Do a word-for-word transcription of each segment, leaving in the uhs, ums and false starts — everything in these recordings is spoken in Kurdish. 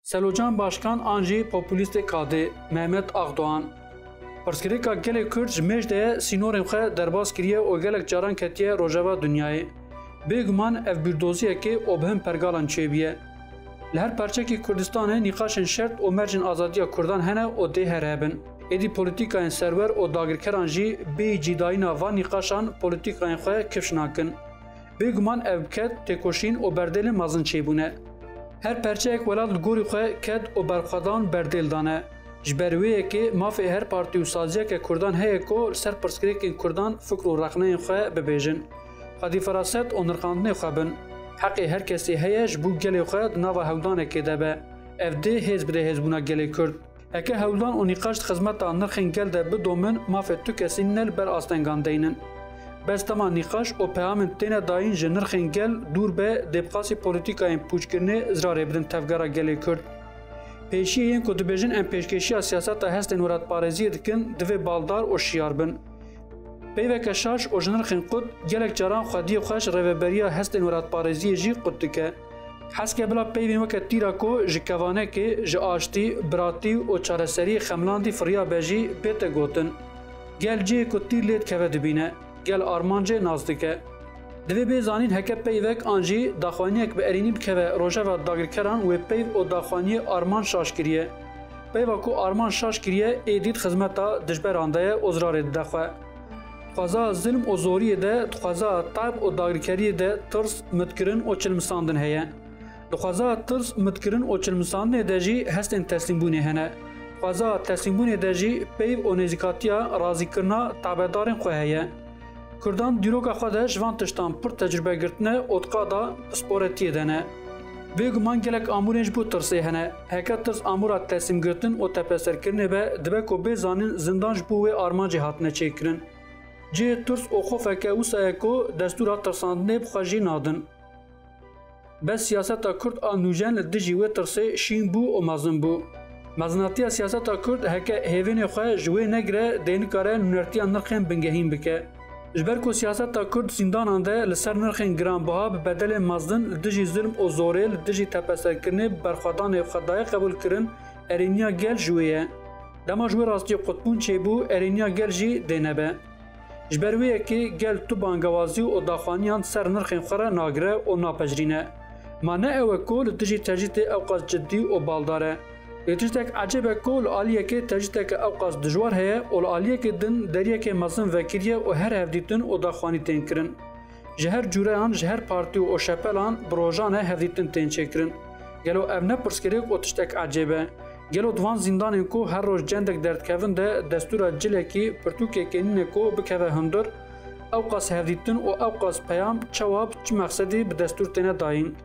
Selocan Başkan an jî populîstê kadê, Mehmet Akdoğan. Pirsgirêka gelê Kurd ji mêj de ye sînorên xwe derbas kiriye û gelek caran ketiye rojeva dinyayê. Bêguman ev bîrdoziyekê û bi hin pergalan çêbûye. Li her parçekî Kurdistanê nîqaşên şert û mercên azadiya Kurdan hene û dê her hebin. Êdî polîtîkayên serwer û dagirkeran jî bêyî cîdayîna van nîqaşan polîtîkayên xwe kifş nakin. Bêguman ev bi ked, têkoşîn û berdêlên mezin çêbûne. Her perçeyek welat li gorî xwe ked û berxwedan berdêl dane. Ji ber wê yekê mafê her partî û saziyeke Kurdan heye ku li ser pirsgirêkên Kurdan fikr û rexneyên xwe bibêjin. Xwedî feraset û nirxandinê xwe bin. Heqê her kesê heye ji bo gelê xwe di nava hewldanekê de be. Ev dê hêz bide hêzbûna gelê Kurd. Heke hewldan û nîqaş di xizmeta nirxên gel de bidomin, mafê tu kesî ne li ber astengan deynin. Bes dema nîqaş û peyamên têne dayîn ji nirxên gel dûr be, dê bi qasî polîtîkayên pûçkirinê zirarê bidin tevgera gelê Kurd. Pêşiyê yên ku dibêjin em pêşkêşiya siyaseta hestên welatparêziyê dikin, divê baldar û şiyar bin. Peyveke şaş û ji nirxên qut, gelek caran xwediyê xwe ji rêveberiya hestên welatparêziyê jî qut dike. Hezke bila peyvên weke tîra ku ji kevanekê, ji aştî, biratî û çareseriyê xemlandî firiyabe jî bête gotin. Gel cihê ku tîr lê dikeve dibîne. Gel armancê nas dike. Divê bê zanîn heke peyvek an jî daxuyaniyek bi erênî bikeve rojeva dagirkeran, wê peyv û daxuyaniyê armanc şaş kiriye. Peyva ku armanc şaş kiriye, êdî di xizmeta dijberan de ye û zirarê dide xwe. Di xweza zilm û zoriyê de, di xweza tab û dagirkeriyê de tirs, mitkirin û çilmisandin heye. Di xweza tirs, mitkirin û çilmisandinê de jî hestên teslîmbûnê hene. Di xweza teslîmbûnê de jî peyv û nêzîkatiya razîkirina tabedarên xwe heye. Kurdan dîroka xwe de ji van tiştan pir tecrûbe girtine û di qada pisporetiyê de ne. Bêguman gelek amûrên ji bo tirsê hene. Heke tirs amûra teslîmgirtin û tepeserkirinê be, dibe ku bê zanîn zindan ji bo wê armancê hatine çêkirin. Cihê tirs û xofeke wisa ye ku destûra tirsandinê bi xwe jî nadin. Bes siyaseta Kurd a nûjen li dijî wê tirsê şîn bû û mezin bû. Mezinatiya siyaseta Kurd heke hêvênê xwe ji wê negire, dê nikare nûnertiya nirxên bingehîn bike. Ji ber ku siyaseta Kurd zîndanan de li ser nirxên giranbiha bi bedelên mezin li dijî zilm û zorê, li dijî tepeserkirinê bi berxwedanê xwe daye qebûlkirin, erêniya gel ji wê ye. Dema ji wê rastiyê qutbûn çêbû, erêniya gel jî dê nebe. Ji ber wê yekê gel tu bangewazî û daxwaniyan ser nirxên xwe re nagire û napejirîne. Ma ne ew e ku li dijî tecrîtê ewqas cidî û baldar e. Lê tiştek ecêb e ku li aliyekê tecrîteke ewqas dijwar heye û li aliyekê din deriyekê mezin vekiriye û her hevdîtin û daxwanî tên kirin. Ji her cûreyan, ji her partî û şepelan bi rojan e hevdîtin tên çêkirin. Gelo ev ne pirsgirêk û tiştek ecêb e? Gelo di van zîndanên ku her roj cendek derdikevin de destûra cilekî, pirtûkekê nîne ku bikeve hundir, ewqas hevdîtin û ewqas peyam çawa bi çi mexsedî bi destûr têne dayîn?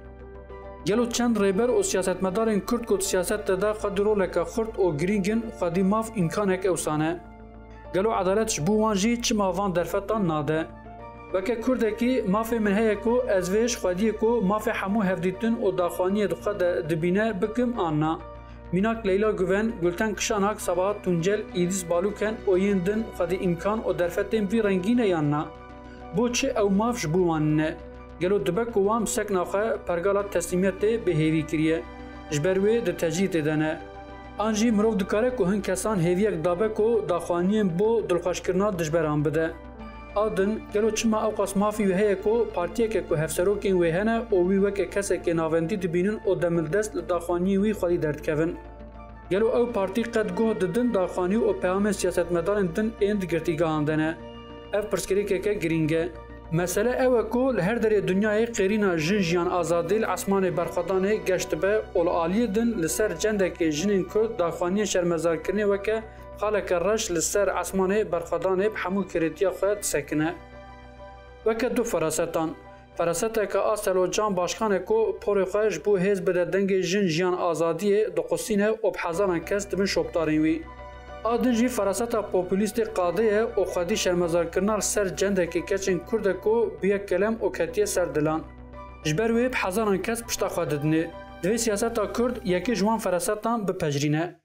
Gelo çend rêber û siyasetmedarên Kurd ku di siyasetê de xwedî roleke xurt û girîng in, xwedî maf îmkanek ewsan e? Gelo edalet ji bo wan jî çima van derfetan nade? Weke Kurdekî mafê min heye ku ez vê ji xwediyê ku mafê hemû hevdîtin û daxwaniyê di xwe de dibîne bikim an na? Mînak Leyla Guven, Gulten Kişanak, Sabahat Tuncel, Îdîs Balûken û yên din xwedî îmkan û derfetên vî rengî ne yan na? Bo çi ew maf ji bo wan nîne? Gelo dibe ku wan bi sekna xwe pergala teslîmiyetê bêhêvî kiriye, ji ber wê di tecrîtê de ne? An jî mirov dikare ku hin kesan hêviyek dabe ku daxwaniyên bo dilxweşkirina dijberan bide? A din, gelo çima ewqas mafî wî heye ku partiyeke ku hevserokên wê hene û wî weke kesekê navendî dibînin û demildest li daxwaniyên wî xwedî derdikevin? Gelo ew partî qet guh didin daxwanî û peyamên siyasetmedarên din ên di girtîgehan de ne? Ev pirsgirêkeke girîng e. Mesele ew e ku li her derê dinyayê qêrîna jin jiyan azadî li esmanê berxwedanê geş dibe û li aliyê din li ser cendekê jinên Kurd daxwaniyên şermezarkirinê weke xaleke reş li ser esmanê berxwedanê bi hemû kêrêtiya xwe disekine. Weke du ferasetan. Feraseteke a Selo Can Başkan e ku porê xwe ji bo hêz bide dengê jin jiyan azadiyê diqusîne û bi hezaran kes dibin şopdarên wî. A din jî feraseta populîstê qadê ye û xwedî şermezarkirina li ser cendekê keçên Kurd e ku bûye kelem û ketiye ser dilan. Ji ber wê bi hezaran kes pişta xwe didinê. Divê siyaseta Kurd yekê ji wan ferasetan bipejirîne.